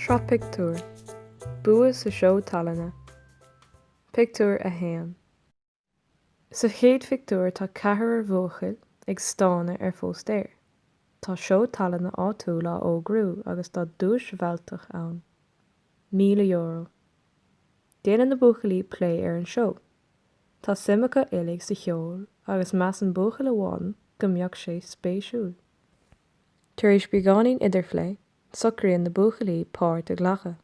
Sraith Pictiúr, Bua sa Seó Tallainne. Pictiúr 1. Sa chéad phictiúr tá ceathrar buachaill ag stánadh ar phóstaer. Tá seó tallainne áitiúil á fhógrú agus tá duais mhealltach ann, €1,000. Déanann na buachaillí plé ar an seó. Tá suim acu uilig sa cheol agus measann buachaill amháin go mbeadh sé spéisiúil. Tar éis beagáinín idirphlé, socraíonn na buachaillí páirt a ghlacadh.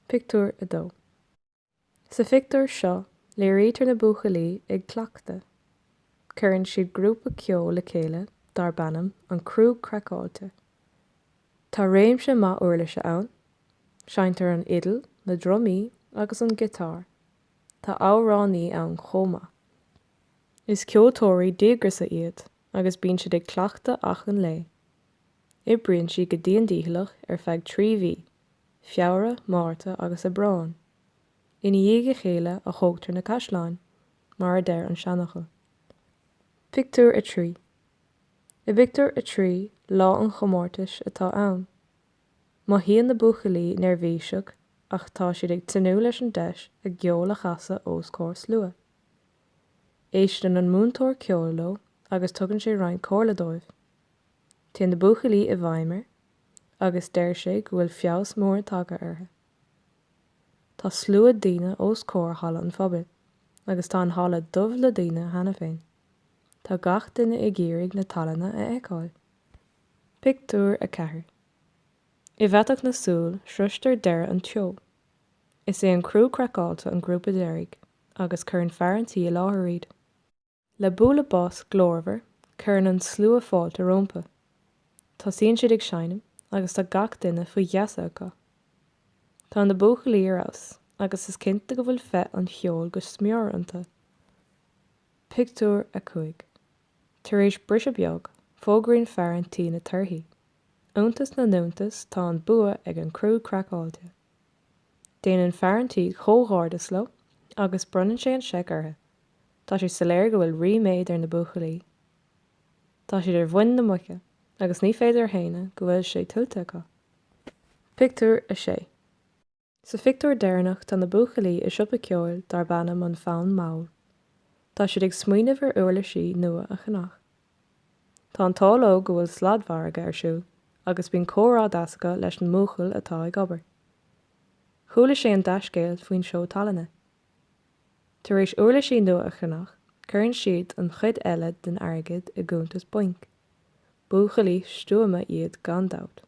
Pictiúr 2. Sa phictiúr seo, léirítear na buachaillí ag cleachtadh. Cuireann siad grúpa ceoil le chéile darb ainm An Criú Craiceáilte. Tá réimse maith uirlisí ann, seinntear an fhidil, na drumaí agus an giotár. Tá amhránaí ann chomh maith. Is ceoltóirí díograiseacha iad agus bíonn siad ag cleachtadh achan lae. Oibríonn siad go dian dícheallach ar feadh 3 mhí, Feabhra, Márta agus Aibreán. I ndiaidh a chéile a thógtar na caisleáin, mar a deir an seanfhocal. Pictiúr 3 I bpictiúr a 3, lá an chomórtais atá ann. Mothaíonn na buachaillí neirbhíseach ach tá siad ag tnúth leis an deis a gceol a chasadh os comhair slua. Éisteann an múinteoir ceoil leo agus tugann sé roinnt comhairle dóibh. Téann na buachaillí i bhfeidhm air agus deir sé go bhfuil feabhas mór tagtha orthu. Tá slua daoine os comhair halla an phobail, agus tá an halla dubh le daoine cheana féin. Tá gach duine ag iarraidh na tallanna a fheiceáil. Pictiúr 4 I bhfaiteadh na súl, sroichtear deireadh an tseó. Is é an Criú Craiceáilte an grúpa deiridh, agus cuireann fear an tí i láthair iad. Le bualadh bos glórmhar, cuireann an slua fáilte rompu. Tosaíonn siad ag seinm agus tá gach duine faoi gheasa acu. Tá na buachaillí ar fheabhas agus is cinnte go bhfuil féith an cheoil go smior iontu. Pictiúr 5 Tar éis briseadh beag, fógraíonn fear an tí na torthaí. Iontas na n-iontas tá an bua ag an Criú Craiceáilte. Déanann fear an tí comhghairdeas leo agus bronnann sé an seic orthu. Tá sé soiléir go bhfuil ríméad ar na buachaillí. Tá siad ar mhuin na muice agus ní féidir a shéanadh go bhfuil sé tuillte acu. Pictiúr 6 Sa phictiúr deireanach tá na buachaillí i siopa ceoil darb ainm An Fonn Mall. Tá siad ag smaoineamh ar uirlisí nua a cheannach. Tá an t-ádh leo go bhfuil sladmhargadh ar siúl agus bíonn comhrá deas acu leis an mbuachaill atá ag obair. Chuala sé an dea-scéal faoin seó tallainne. Tar éis uirlisí nua a cheannach, cuireann siad an chuid eile den airgead i gcuntas bainc. Buachaillí stuama iad gan dabht.